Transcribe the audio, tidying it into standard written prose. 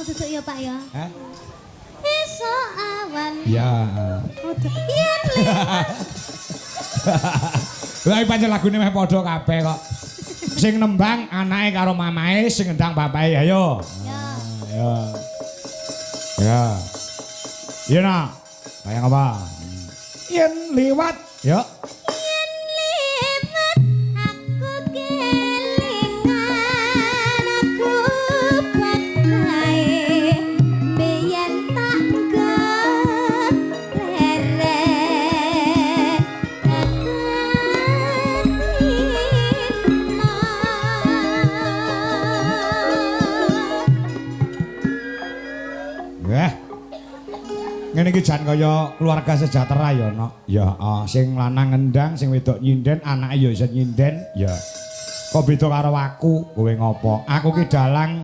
duduk ya, Pak, ya. Hah? Esok awan. Ya. Yen liwat. Lah, pancen lagune meh padha kabeh kok. Sing nembang anake karo mamae, sing ngendang bapake. Ayo. Ya. Ayo. Ya. Iya nak. Kayak apa? Yen liwat. Yuk. Yen liwat aku kelingan aku bakae biyen tak leren kekatina. Wah. Ngene iki jan kaya keluarga sejahtera ya, Nok. Ya, sing lanang ngendang, sing wedok nyinden, anake ya iso nyinden. Ya. Kok beda karo aku, kowe ngopo? Aku ki dalang.